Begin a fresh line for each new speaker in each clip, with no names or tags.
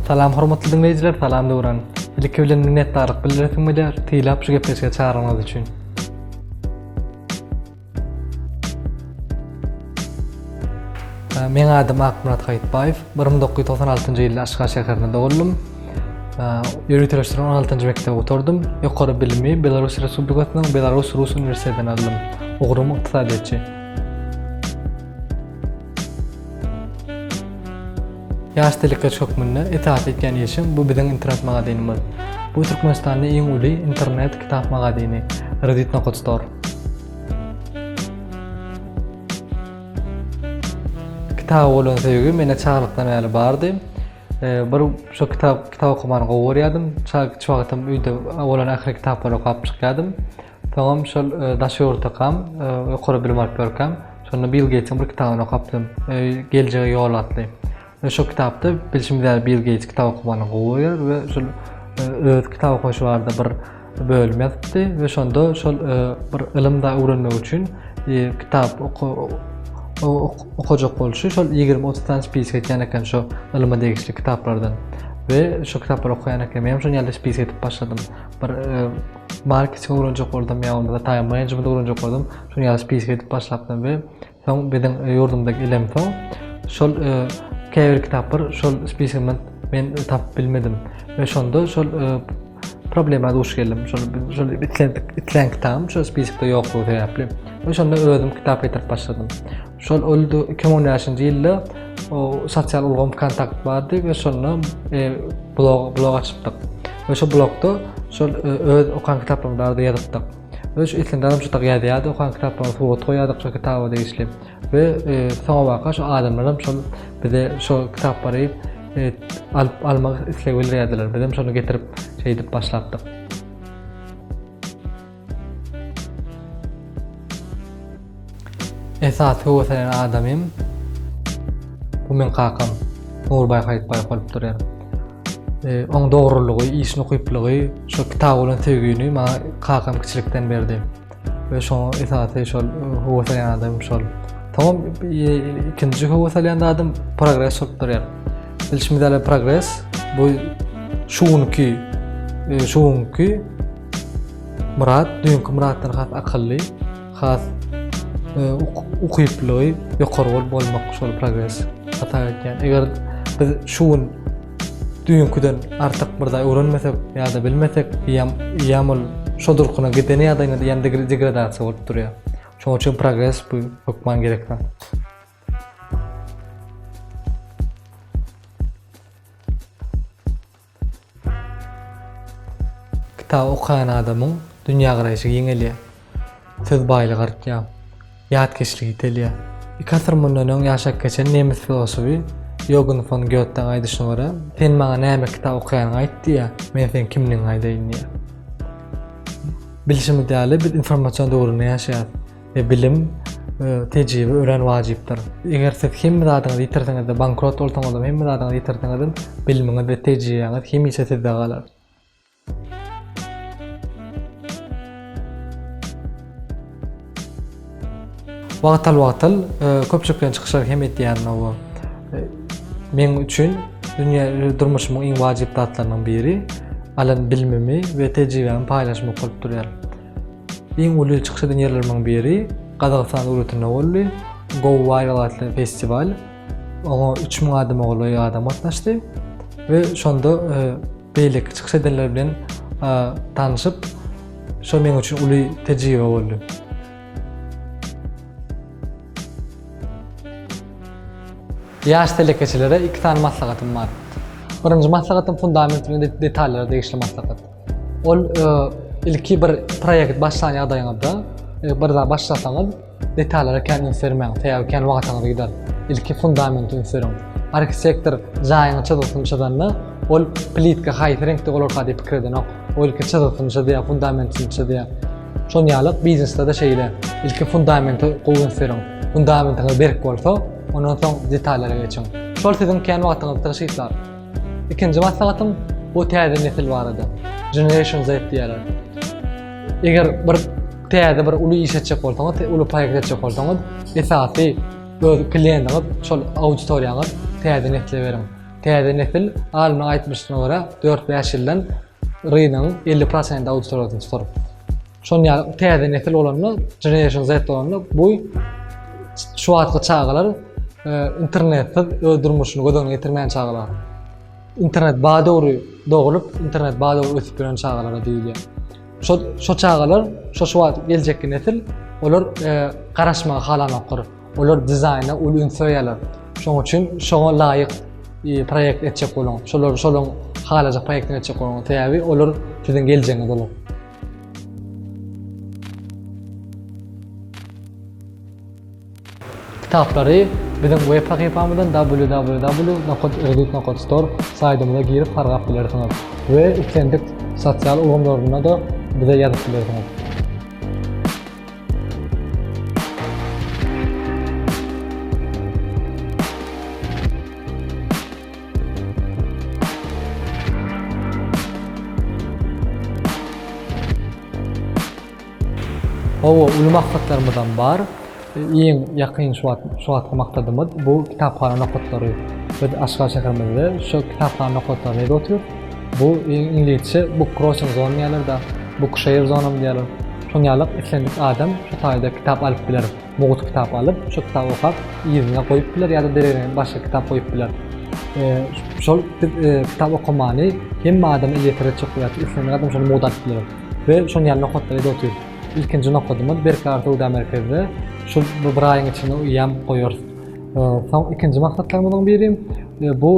Salam hormatly diňleýjiler, salam Döwran. Ilki bilen minnetdarlyk bildiresim gelýär, sylap şu gepleşige çagyranyňyz üçin. Meň adym Akmyrat Haýytbaýew. 1996-njy ýylda Aşgabat şäherinde doguldym. Ýöriteleşdirilen 16-njy mekdebi gutardym. Ýokary bilimi Belarus Respublikasynyň Belarus Rus uniwersitetinden aldym. Ugrum ykdysadyýetçi. Ýaş telekeçi hökmünde esasy etýän işim bu biziň internet magazynymyz. Bu Türkmenistanda iň uly internet kitap magazyny Reddit.store. Kitaba bolan söýgi mende çagalykdan bäri bardy. Bir şo kitap kitap okamany gowy görýärdim. Çaga kiçi wagtym öýde bolan ähli kitaplary okap çykýardym. Soňam şol daş ýurtdakam ýokary bilim alyp ýörkäm, şonda Bill Geýtsiň bir kitabyny okapdym. Geljege ýol atly. We şo kitapda bilşimiz ýaly Bill Geýts kitap okamany gowy görýär we şol öz kitap okaýşy barada bir bölüm ýazypdy we şonda şol bir ylym da öwrenmek üçin kitap okajak bolşy şol 20-30 sany spisek etýän eken şo ylyma degişli kitaplardan we şo kitaplary okaýan eken. Men hem şonuň ýaly spisek edip başladym. Bir marketing öwrenjek boldum ýa bolmasa time management öwrenjek boldum. Şonuň ýaly spisek edip başlapdym we soň biziň ýurdumyzda gelemsoň şol käbir kitaplar şol spisekden men tapyp bilmedim. We şonda şol problema duş geldim. Şol şol islän islän kitabym şol spisekde ýoklugy sebäpli. We şonda özüm kitap getirip başladym. Şol ol 2015-nji ýylda o sosial ulgam Vkontakt bardy we şonda e, blog blog açypdyk. We şo blogda şol e, öz okan kitaplarymyzy barada ýazypdyk. We şu islendik adam şu tak ýazýardy, okan kitaplaryny surat goýardyk şo kitaba degişli. We e, soňabaka şo adamlar hem şol bize şo kitaplary e, alyp almak islegi bildirýärdiler. Biz hem şony getirip şeýdip başlapdyk. Esasy höweslenen adamym bu meň kakam Nurbaý Haýytbaýew bolup durýar. E, oň dogrulygy, işine ukyplygy, şo kitaba bolan söýgini maňa kakam kiçilikden berdi. We şoňa esasy şol höweslenýän adamym şol. Soňam ikinji höwes alýan zadym progres bolup durýar. Bilşimiz ýaly progres bu şu günki şu günki Myrat düýnki Myratdan has akylly, has ukyplygy ýokary bolup bolmak şol progres hasap etýän. Eger biz şu gün düýnküden artyk bir zat öwrenmesek ýa-da bilmesek, eýýäm eýýäm ol şo durkuna giden ýagdaýynda eýýäm degradasiýa bolup durýar. Şonuň üçin progres bu hökman gerek zat. Kitap okaýan adamyň dünýägaraýşy giňelýär. Söz baýlygy artýar. Ýatkeşligi ýitelýär. Iki asyr mundan öň ýaşap geçen nemes filosofy Ýogann fon Gýotäň aýdyşyna görä, Sen maňa näme kitap okaýanyňy aýt diýýär, men seň kimligiňi aýdaýyn diýýär. Bilşimiz ýaly, biz informasion döwründe ýaşaýarys we bilim, tejribe örän wajypdyr. Eger siz hemme zadyňyzy ýitirseňiz-de, bankrot bolsaňyzam, hemme zadyňyzy ýitirseňizem, bilimiňiz we tejribäňiz hemişe sizde galar. Wagtal-wagtal köpçülikleýin çykyşlar hem edýärin oba. Meň üçin dünýä durmuşymyň iň wajyp zatlarynyň biri alan bilimimi we tejribämi paýlaşmak bolup durýar. Iň uly çykyş eden ýerlerimiň biri Gazagystan döwletinde boldy. Go Viral atly festiwal. Oňa 3000 adama golaý adam gatnaşdy we şonda beýleki çykyş edenler bilen tanşyp, şo meň üçin uly tejribe boldy. Ýaş telekeçilere iki sany maslahatym bar. Birinji maslahatym fundament bilen detallara degişli maslahat. Ol ilki bir proýekt başlan ýagdaýyňyzda, bir zat başlasaňyz, Detallara kän üns bermäň, sebäbi kän wagtyňyz gider. Ilki fundamente üns beriň. Arhitektor jaýyň çyzgysyny çyzanda, ol plitka haýsy reňkde bolarka diýip pikir edenok. Ol ilki çyzgysyny çyzýar, fundamentini çyzýar. Şonuň ýaly biznesde-de şeýle. Ilki fundamente gowy üns beriň. Fundamentiňiz berk bolsa, ondan soň detallara geçiň. Şol siziň kän wagtyňyzy tygşytlar. Ikinji maslahatym bu täze nesil barada. Generation Z diýýärler. Eger bir täze bir uly iş etjek bolsaňyz, uly proýekt etjek bolsaňyz, esasy öz kliýentiňiz, şol auditoriýaňyz täze nesle beriň. Täze nesil alymlaryň aýtmyşyna görä dört-bäş ýyldan rynyň 50 prosent auditoriýasyny tutar. Şon ýaly täze nesil bolanda, Generation Z bolanda bu şu wagtky çagalar e, internetsiz öz durmuşyny göz öňüne getirmeýän çagalar. Internet bar döwri dogulup, internet bar döwri ösüp ýören çagalara diýilýär. Şo şo çagalar, şo şu wagt geljekki nesil, olar e, garaşmagy halanoklar. Olar dizaýna uly üns berýärler. Şonuň üçin şoňa laýyk e, proýekt etjek boluň. Şolar şolaryň halajak proýektini etjek boluň. Sebäbi olar siziň geljegiňiz olar. Kitaplary biziň web sahypamyzdan www.erudit.store saýtymyza girip sargap bilersiňiz we islendik sosial ulgamlarynda-da bize ýazyp bilersiňiz. Hawa, uly maksatlarymyzam bar. Iň ýakyn şu wagt şu wagtky maksadymyz bu kitaphana nokatlary. Biz Aşgabat şäherimizde şu kitaphana nokatlaryny edip otyrys. Bu iňlisçe book crossing zone diýýärler-de, book share zone hem diýýärler. Şonuň ýaly islendik adam şu taýda kitap alyp biler. Mugt kitap alyp, şu kitaby okap, yzyna goýup biler ýa-da deregine başga kitap goýup biler. Şol biz kitap okamany hemme adama elýeter etjek bolýarys. Islendik adam şony mugt alyp biler. We şonuň ýaly nokatlar edip otyrys. Ilkinji nokadymyz Berkarar söwda merkezinde. Şu bir aýyň içinde eýýäm goýarys. Soň ikinji maksatlarymyzyň biri bu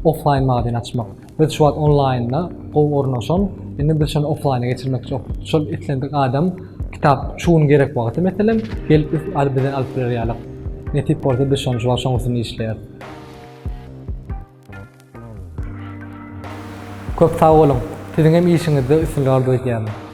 offlaýn magazin açmak. Biz şu wagt onlaýnda gowy ornaşan, indi biz şony offlaýna geçirmekçi. Şol islendik adam kitap şu gün gerek wagty meselem gelip alyp bizden alyp biler ýaly. Nesip bolsa biz şony şu wagt şoň üstünde işleýäris. Köp sag boluň. Siziň hem işiňizde üstünlik arzuw edýärin.